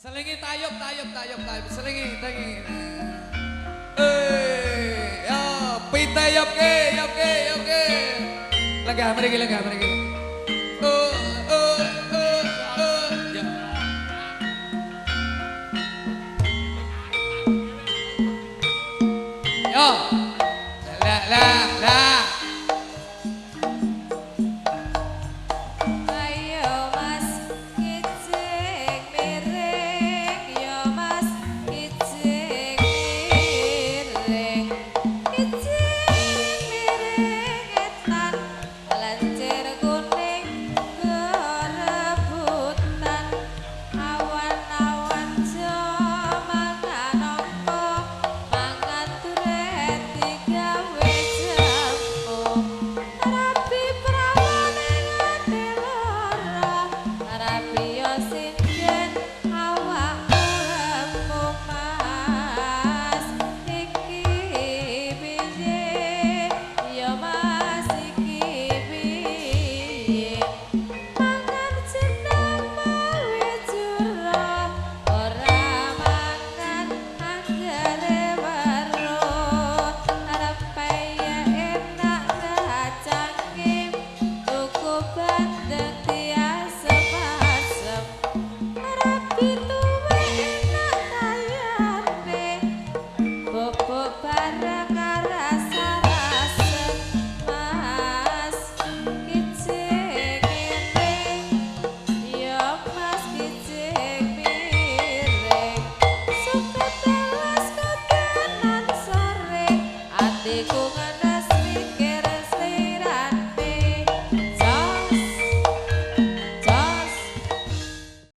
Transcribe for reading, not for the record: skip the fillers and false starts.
Selingi tayub tayub tayub tayub selingi selingi. Eh, yo pite yop ke yop ke yop ke. Lenggah mriki lenggah mriki. Oh oh oh oh. Ya. Yo.